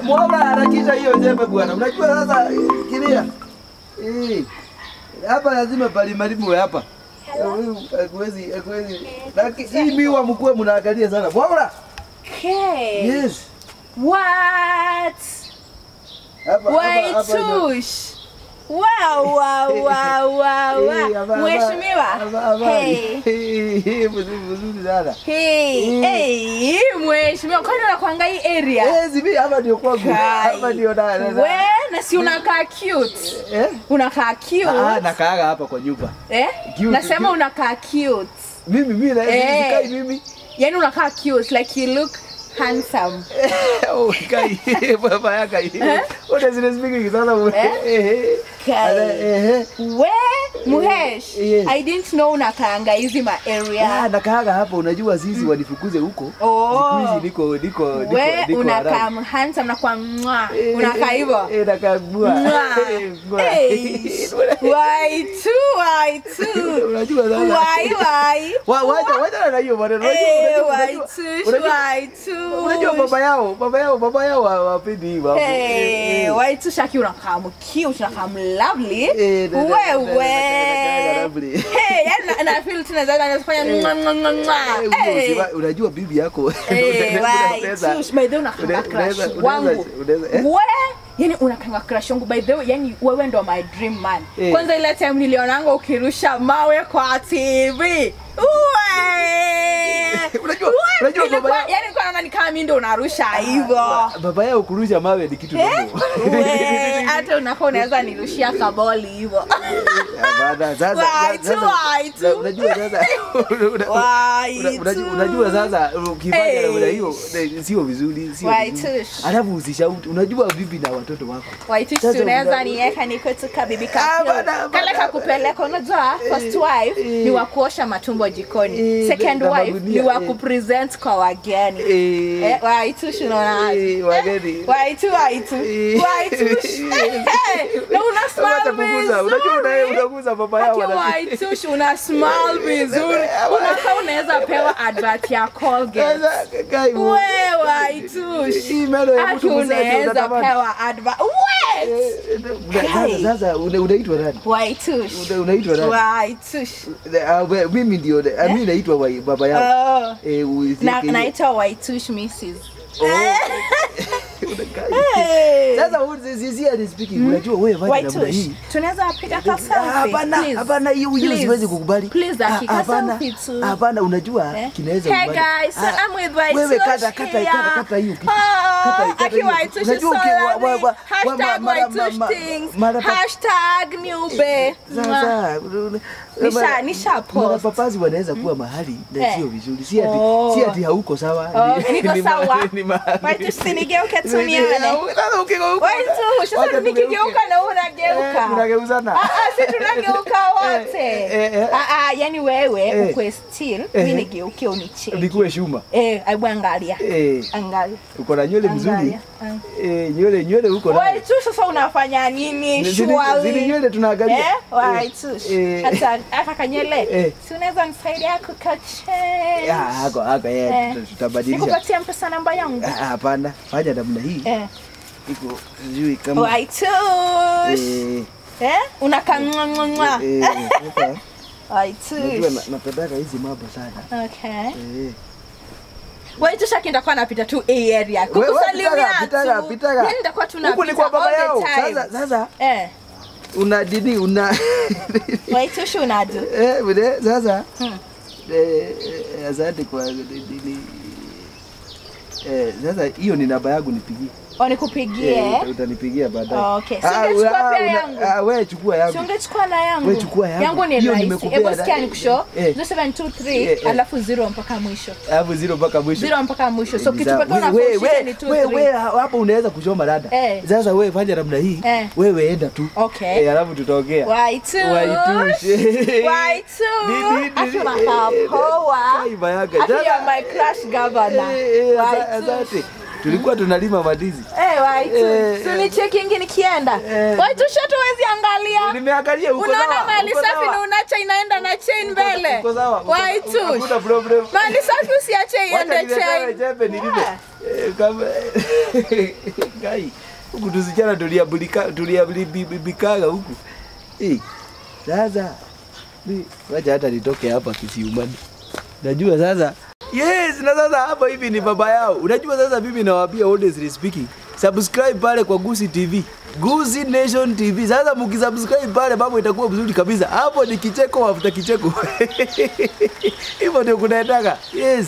Mwaura harakisha hiyo jembe bwana. Unajua sasa kilia. Hapa lazima palimalimwe hapa. Hakuwezi. Lakini hii miwa mkue mnaangalia sana. Mwaura. Okay. Yes. What? Waitush. Wow, wow, wow, wow, wow. Mheshimiwa. Hey. Mzuri sana. Hey, hey, mheshimiwa, kwani unakuanga hii area? Eh, zibi hapa ndio kwangu. Hapa ndio na. We, na si unakaa cute. Eh? Unakaa cute. Ah, nakaaga hapa kwa nyumba. Eh? Nasema unakaa cute. Mimi na sikai mimi. Yaani unakaa cute like you look handsome. Oh, kai baba yaka. What is it speaking sasa? Eh. We, Muhesh. I didn't know unakaanga hizi ma area. Ah, nakaaga hapa unajua sisi wanifukuze huko. Siku hizi niko. We unakaa handsome na kwa mwa. Unakaa hivyo. Eh, nakaa mwa. Why two? Unajua sasa. Why? Wacha na hiyo bwana. Why two? Unajua baba yao hawapendi hii mambo. Eh, Waitush aki unakaa cute, unakaa lovely. Wewe. Hey, yani na feel tena zaidi anafanya mwa mwa mwa. Unajua bibi yako. Waitush, by the way unakaa crush wangu. Wewe, yani unakaa crush wangu by the way, yani wewe ndo my dream man. Kwanza ile time nilionanga ukirusha mawe kwa TV. Unajua baba yao. Yaani kwa naona ni kama mimi ndo unarusha hivyo. Baba yao kurusha mawe ni kitu dogo. Wewe hata unakuwa unaweza nirushia kaboli hivyo. Hapana sasa. Unajua sasa. Unajua sasa ukifanya namna hiyo sio vizuri, sio. Alafu usishauti. Unajua bibi na watoto wako. Waitush unaweza niweka niko tu kabibi ka. Kale kakupeleka unajua first wife ni wa kuosha matumbo jikoni. Second wife ni wa kupresent kwa wageni. Waitush unaona aje? Wageni. Waitush. Na una smile vizuri. Unajua unaguza baba yao. Waitush una smile vizuri. Unakaa unaweza pewa advert ya Colgate. Wewe Waitush. Unaweza pewa advert. Wait. Sasa unaitwa nani? Waitush. Unaitwa nani? Waitush. Mimi ndio mimi naitwa baba yao. Na naitwa Waitush Mrs. Sasa huyu speaking unajua wewe vaje namna hii. Tunaweza piga ka selfie. Hapana hiyo siwezi kukubali. Please akika selfie tu. Hapana unajua kinaweza kubali. Hey guys, so I'm with Waitush. Wewe kata hiyo kitu. Kata hiyo. Waitush so lovely. Hashtag Waitush things. Hashtag new bae. Sasa nisha post. Mara papazi wanaweza kuwa mahali na sio vizuri. Si ati hauko sawa. Niko sawa. Waitush sinigeuke tu nione. Sasa ukigeuka. Waitush sasa nikigeuka na wewe unageuka. Tunageuzana. Si tunageuka wote. Yani wewe ukwe still, mimi nigeuke unicheke. Nikuwe shuma. Hebu angalia. Angalia. Uko na nywele mzuri. Nywele uko nayo. Waitush sasa unafanya nini? Surely. Zile nywele tunaangalia. Waitush. Hata kanyele. Si unaweza nisaidia kukachange. Hako tutabadilisha. Nikupatie mpesa namba yangu. Hapana, fanya namna hii. Iko sijui kama Waitush. Unakaa mwa mwa. Waitush. Unajua napendaka hizi mambo sana. Okay. Waitush akienda kwa anapita tu A area. Kukusalimia tu. Pitaga. Yaani nitakuwa tunapita. Huku ni kwa baba yao. Sasa. Una didi una Waitush unadu. Sasa. Asante kwa didi. Sasa hiyo ni namba yangu nipigie. Nikupigie? Utanipigia baadaye. Okay. Singechukua pia yangu. Wewe chukua yangu. Singechukua na yangu. Wewe chukua yangu. Yangu ni rahisi. Hebu sikia nikushow. 0723 alafu 0 mpaka mwisho. Alafu 0 mpaka mwisho. 0 mpaka mwisho. So kitu pekee unafushia ni 23. Wewe hapo unaweza kuchoma rada. Sasa wewe fanya namna hii. Wewe enda tu. Okay. Alafu tutaongea. Waitush. Waitush. Akiwa poa. Akiwa my crush governor. Waitush. Tulikuwa tunalima mandizi. Waitush. So ni checking nikienda. Waitush hata huwezi angalia. Nimeangalia uko sawa. Unaona mali safi na unaacha inaenda na chain mbele. Uko sawa. Waitush. Hakuna problem. Mali safi usiache iende chain. Jembe nilime. Kama Ngai, huku tusichana tuliabulika tuliabulibikaga huku. Sasa mi wacha hata nitoke hapa kisiumani. Najua sasa. Yes, na sasa hapa hivi ni baba yao. Unajua sasa mimi nawaambia honestly speaking, subscribe pale kwa Gusii TV. Gusii Nation TV. Sasa mkisubscribe pale mambo itakuwa mzuri kabisa. Hapo ni kicheko after kicheko. Hivyo ndio kunaendaga. Yes.